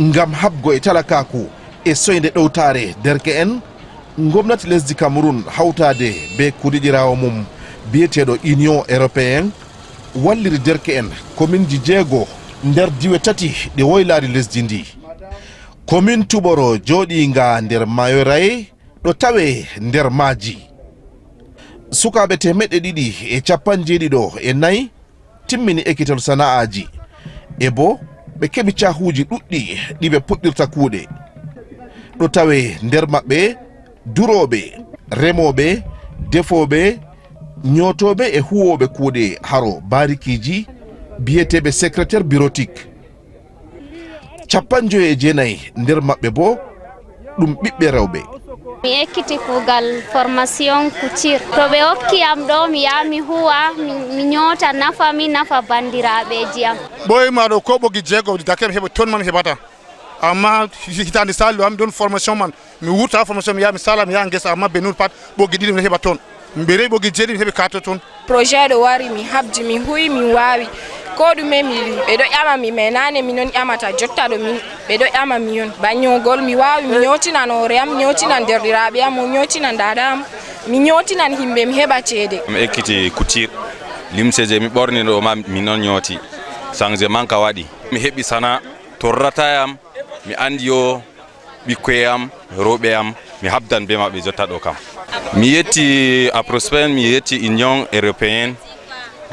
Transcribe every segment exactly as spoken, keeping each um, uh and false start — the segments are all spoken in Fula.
Ngam haɓgo e talakaaku e soynde ɗowtaare derke'en, ngomnati lesdi Cameroun hawtaade bee kuudiɗiraawo mum biyeteeɗo Union Européen walliri derke'en kominji jeego nder diiwe tati ɗe woylaari lesdi ndi. Komin Tuɓoro jooɗiinga nder maayo Raye ɗo tawe nder maaji. Sukaaɓe teemeɗɗe ɗiɗi e cappanɗe jeeɗiɗo e nayi timmini ekitol sana'aaji, e boo ɓe keɓi caahuuji ɗuɗɗi ɗi ɓe puɗɗirta kuuɗe. Ɗo tawe nder maɓɓe durooɓe, remooɓe, defooɓe, nyootooɓe e huuwooɓe kuuɗe haro baarikiiji, biyeteeɓe secrétaire bureautique. Cappanɗe joyo e jeenayi nder maɓɓe boo ɗum ɓiɓɓe rewɓe. Mi ekkiti kuugal formation couture. To ɓe hokki am ɗo, mi yaha mi huwa, mi, mi nyoota, nafa mi, nafa banndiraaɓeeji am. Ɓooyma ɗo, ko ɓoggi jeego dake mi heɓa ton ma mi heɓata. Amma hitaande saali ɗo, am ɗon formation man. Mi wurta formation, mi yaha mi sala, mi yaha ngesa, amma Benue pat ɓoggi ɗiɗi mi heɓa ton. Mi ɓe rewi ɓoggi jeeɗiɗi mi heɓi kato ton. Projet ɗo wari, mi habdi, mi huwi, mi waawi. Ko ɗume mi, ɓe ɗo ƴama mi, mais naane mi non ƴamata, jotta ɗo min, ɓe ɗo ƴama mi on. Ba nyoogol mi waawi, mi nyootinan hoore am, mi nyootinan derɗiraaɓe am, mi nyootinan daada am, mi nyootinan himɓe, mi heɓa ceede. Mi ekkiti couture, limse je mi ɓorni ɗo ma mi non nyooti. Changement ka waɗi. Mi heɓi sana'a, torrata yam, mi andi yo ɓikkoy am, rewɓe am, mi habdan be maɓɓe jotta ɗo kam. Mi yetti Aprospen, mi yetti Union Européenne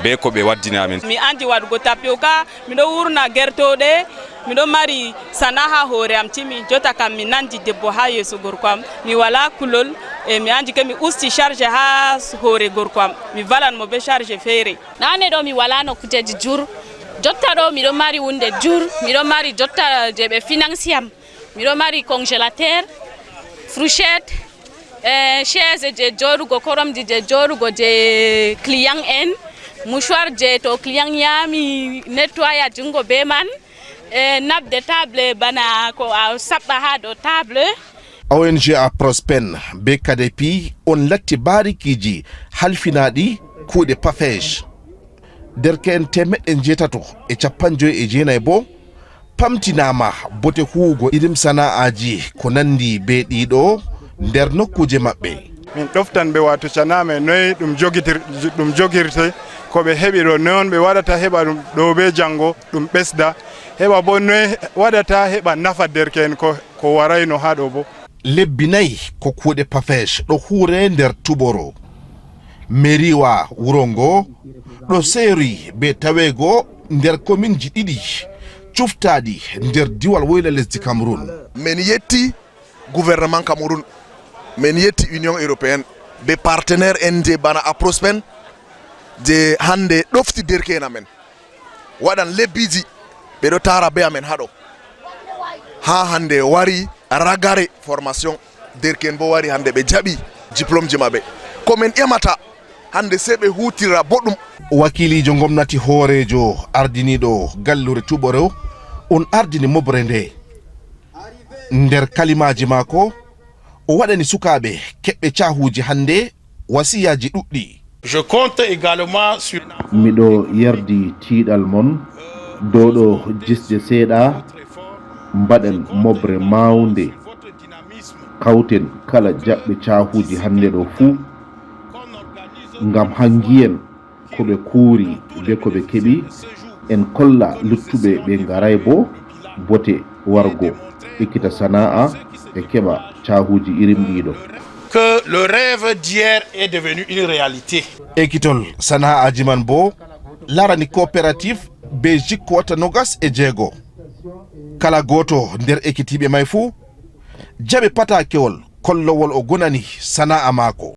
be ko ɓe waddini amin. Mi andi waɗugo tapioca, miɗo wurna gertooɗe, miɗo mari sana'a hoore am timi, jotta kam mi nandi debbo haa yeeso gorko am. Mi wala kulol, e mi andi ke mi usti charge haa hoore gorko am. Mi valan mo be charge feere. Naane ɗo mi walano kujeji jur. Jotta ɗo miɗo mari hunde jur, miɗo mari jotta je ɓe financi am. Miɗo mari congélateur, fourchette, eh, chaise je jooɗugo, koromji je jooɗugo je client en, mouchoir je to client nyami nettoya jungo be man, eh, nappe de table bana ko a saɓɓa haa dow table. O N G Aprospen be Kadepi on latti baarikiiji halfinaaɗi kuuɗe PAFEJ. Derke'en teemeɗɗe njeetato e cappanɗe joyo e jeenayi boo pamtinaama bote huuwugo irin sana'aaji ko nandi bee ɗiiɗo nder nokkuuje maɓɓe. Min ɗoftan ɓe, waato canaaɓe, noy ɗum jogitir-, ɗum jogirte, ko ɓe heɓi ɗo, noy on ɓe waɗata heɓa ɗum ɗo bee janngo, ɗum ɓesda, heɓa boo noy waɗata heɓa nafa derke'en ko, ko warayno haa ɗo boo. Lebbi nayi ko kuuɗe PAFEJ ɗo huuwre nder Tuɓoro. Meriwa wuro ngo ɗo seeri bee taweego nder kominji ɗiɗi cuftaaɗi nder diiwal woyla lesdi Cameroun. Min yetti gouvernement Cameroun, min yetti Union Européenne, be partenaire en je bana Aprospen, je hannde ɗofti derke'en amen. Waɗan lebbiiji ɓe ɗo taara be amen haa ɗo. Haa hannde wari ragare formation, derke'en boo wari hannde ɓe jaɓi diplômeji maɓɓe. Ko min ƴamata hannde sey ɓe huuwtira boɗɗum. Wakiiliijo ngomnati hooreejo ardiniiɗo galluure Tuɓoro on ardini moɓre nde. Nder kalimaaji maako, o waɗani sukaaɓe keɓɓe caahuuji hannde wasiyaaji ɗuɗɗi. Je compte également sur Miɗo yardi tiiɗal mon dow ɗo jisde seeɗa, mbaɗen moɓre mawnde, kawten kala jaɓɓe caahuuji hannde ɗo fuu, ngam haa ngiyen ko ɓe kuuri be ko ɓe keɓi, en kolla luttuɓe ɓe ngaray boo bote wargo ekkita sana'a e keɓa caahuuji irin ɗiiɗo. Que le rêve d'hier est devenu une réalité. Ekkitol sana'aaji man boo larani coopérative be jikku wata nogas e jeego. Kala gooto nder ekkitiiɓe may fuu jaɓi pataakewol kollowol o gonani sana'a maako.